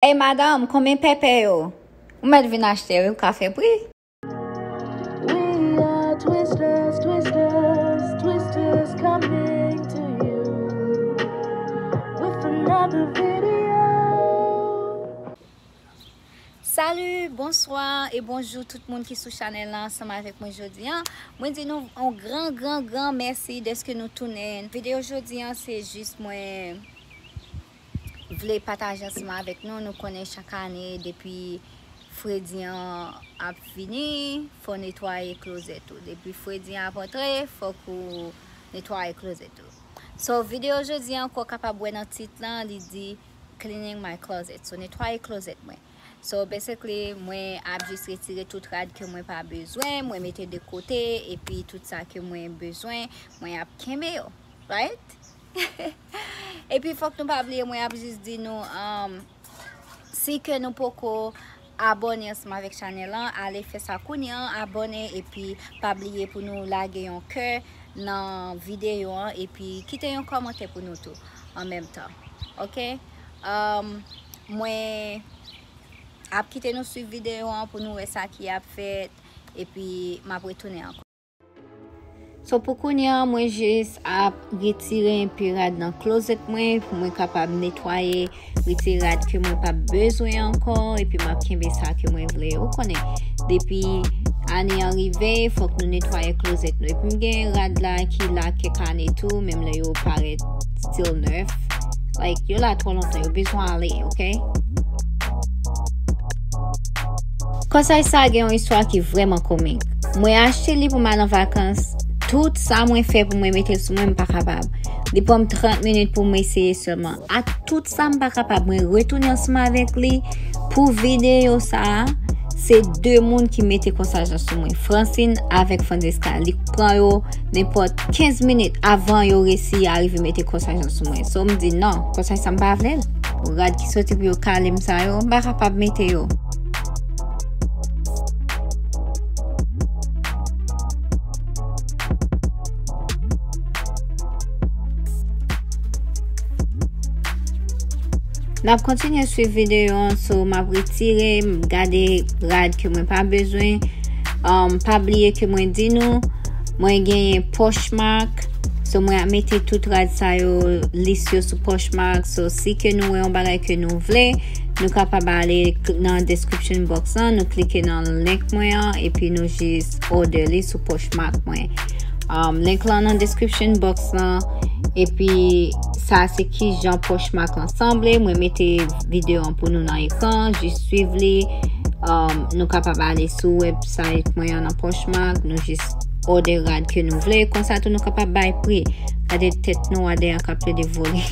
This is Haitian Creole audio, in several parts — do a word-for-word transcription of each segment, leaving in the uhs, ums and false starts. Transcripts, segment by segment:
Ey madanm, konbyen pèpè yo? Ou mèt vin achte wi, ou ka fè pri. We are Twisters, Twisters, Twisters coming to you with another video. Salut, bonsoir et bonjour tout moun ki sou chanèl la ansanm avèk mwen jodi an. Mwen di nou yon gran, gran, gran mèsi dèske nou tounen. Videyo jodi an se jis mwen vle pataje ansanm avèk nou. Nou konnen chak ane depi fredi an ap vini, fò netwaye klozèt ou. Depi fredi an ap antre, fòk ou netwaye klozèt ou. So, videyo jodi an, kò kapab wè nan tit lan, li di cleaning my closet. So, netwaye klozèt mwen. So, basically, mwen ap jis retire tout rad ke mwen pa bezwen, mwen mete de kote, epi tout sa ke mwen bezwen, mwen ap kenbe yo, right? Epi fòk nou pa bliye, mwen ap jis di nou, um, si ke nou poko abòne ansanm avèk chanèl lan, ale fè sa kounye an, abòne, epi pa bliye pou nou lage yon kè nan videyo an, epi kite yon kòmantè pou nou tou, an menm tan. Ok? Um, mwen ap kite nou swiv videyo an pou nou wè sa ki ap fèt, epi m ap retounen ankò. So, pou kounye an, mwen jis ap retire enpe rad nan klozèt mwen, pou mwen kapab netwaye, retire rad ke mwen p ap bezwen ankò, epi m ap kenbe sa ke mwen vle. Ou konnen, depi ane an rive, fòk nou netwaye klozèt nou. Epi m gen rad la ki la kèk ane tou, menm lè yo parèt still nèf. Like, yo la twò lontan, yo bezwen ale, ok? Konsèy sa gen yon istwa ki vrèman komik. Mwen achte li pou m al an vakans. Tout sa mwen fè pou mwen mete l sou mwen, m pa kapab. Li pran m trant minit pou m eseye sèlman. Ak tout sa, m pa kapab. Mwen retounen ansanm avèk li pou videyo sa a. Se de moun ki mete konsèy sa sou mwen, Francine avèk Francisca. Li pran yo nenpòt kenz minit avan yo resi arive mete konsèy sa sou mwen. So, m di non, konsèy sa m pa vle l. Rad ki soti pou yo kale m sa yo, m pa kapab mete yo. N ap kontinye swiv videyo an, so m ap retire, m gade rad ke mwen pa bezwen. Um, pa bliye ke mwen di nou, mwen genyen Poshmark. So, mwen ap mete tout rad sa yo, lis yo sou Poshmark. So, si ke nou wè yon bagay ke nou vle, nou kapab ale k-, nan description box lan, nou klike nan link mwen an, epi nou jis order li sou Poshmark mwen. Um, link lan nan description box lan, epi sa se kijan Poshmark lan sanble. Mwen mete videyo an pou nou nan ekran, jis swiv li. Um, nou kapab ale sou website mwen an nan Poshmark, nou jis order rad ke nou vle. Konsa tou nou kapab bay pri. Gade tèt nou a dèyè k ap plede vole.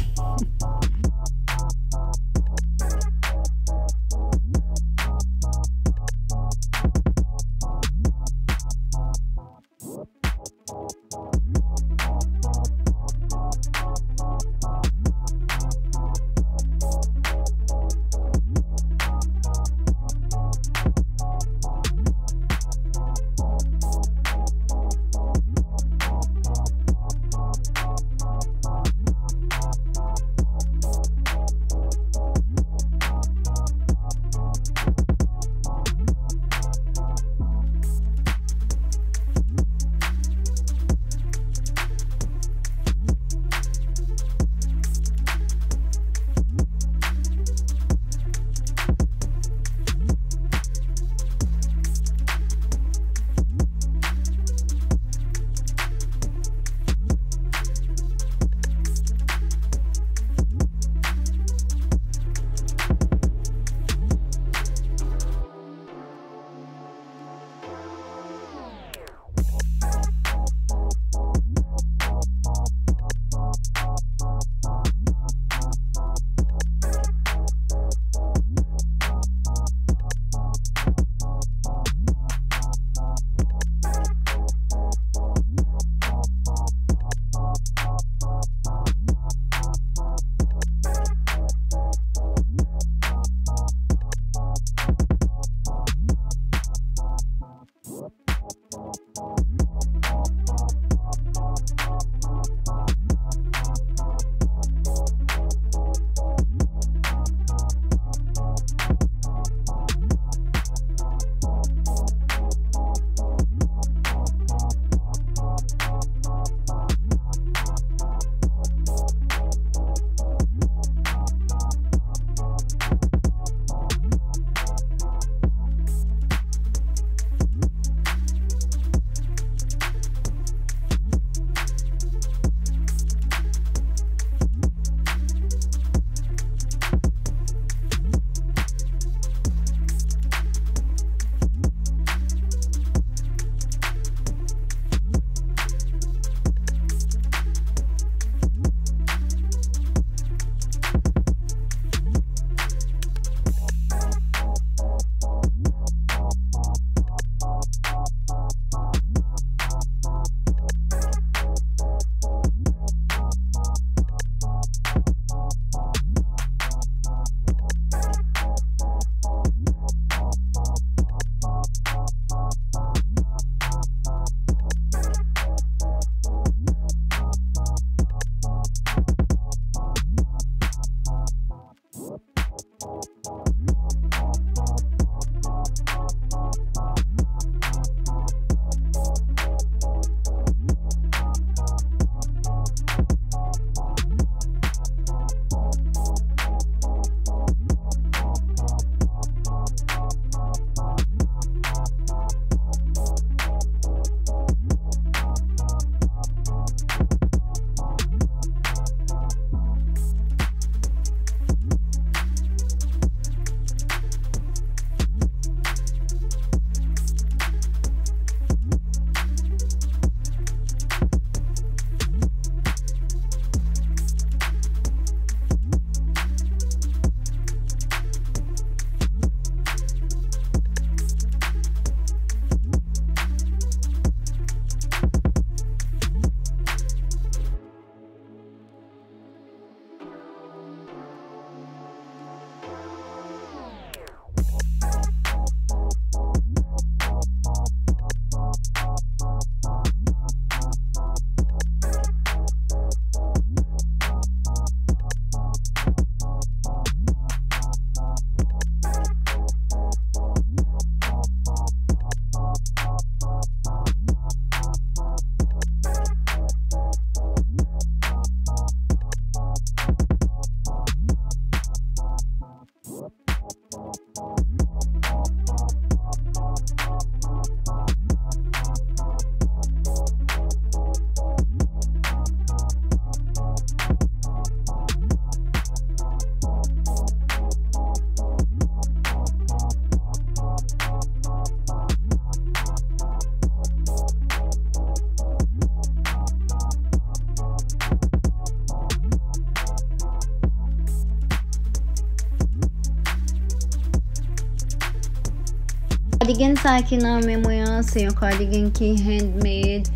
Cardigan sa ki nan men mwen an, se yon cardigan ki handmade.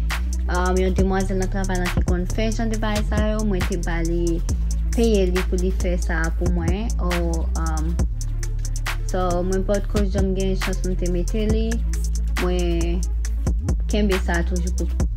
Um, yon demwazèl nan travay lan ki konn fè jan de bagay sa yo. Mwen te ba li, peye li pou li fè sa pou mwen. Or, um, so, mwen potko janm gen chans mwen te mete li. Mwen kenbe sa toujou pou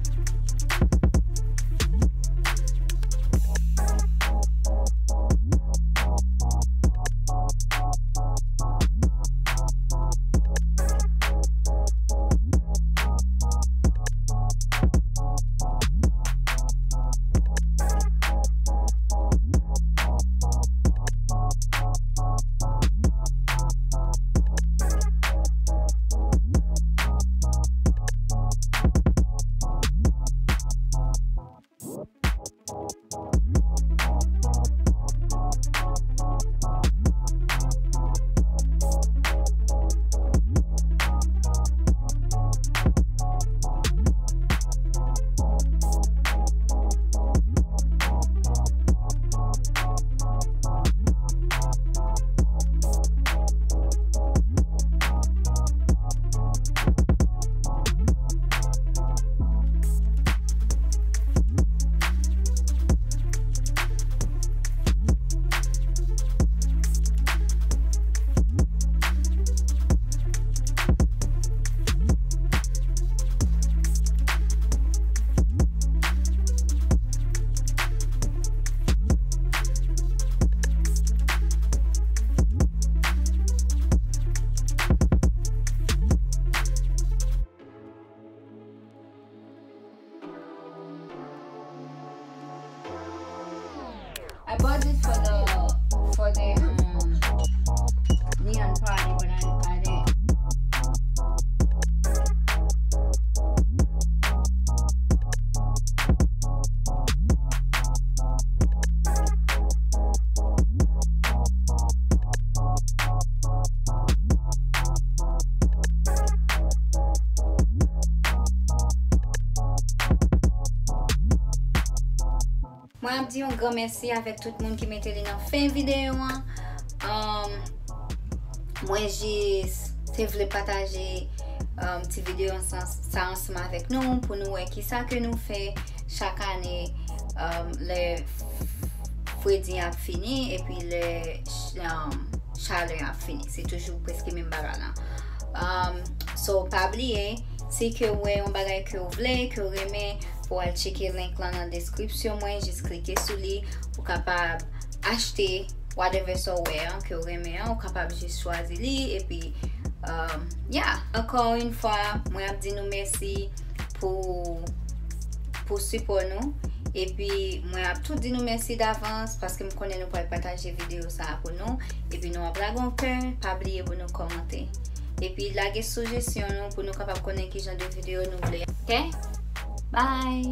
I bought this for the for the um, neon party, but I I didn't. Mwen ap di yon gran mèsi avèk tout moun ki mete li nan fen videyo an. Um, mwen jis te vle pataje, um, ti videyo sa, sa ansanm avèk nou pou nou wè kisa ke nou fè chak ane, um, lè fredi ap fini epi lè, um, chalè ap fini. Se toujou prèske menm bagay la. Um, so, pa bliye, si ke w wè yon bagay ke w vle, ke w renmen, pou w al tcheke link lan nan deskripsyon mwen, jis klike sou li, ou kapab achte whatever sa w wè an, ke w renmen an, ou kapab jis chwazi li, epi, um, yeah. Ankò yon fwa, mwen ap di nou mèsi pou, pou sipò nou. Epi, mwen ap tou di nou mèsi davans, paske m konnen nou pral pataje videyo sa a pou nou. Epi, nou ap lage yon kè, pa bliye pou nou kòmante. Epi, lage sijesyon nou pou nou kapab konnen ki jan de videyo nou vle. Ok? Bye!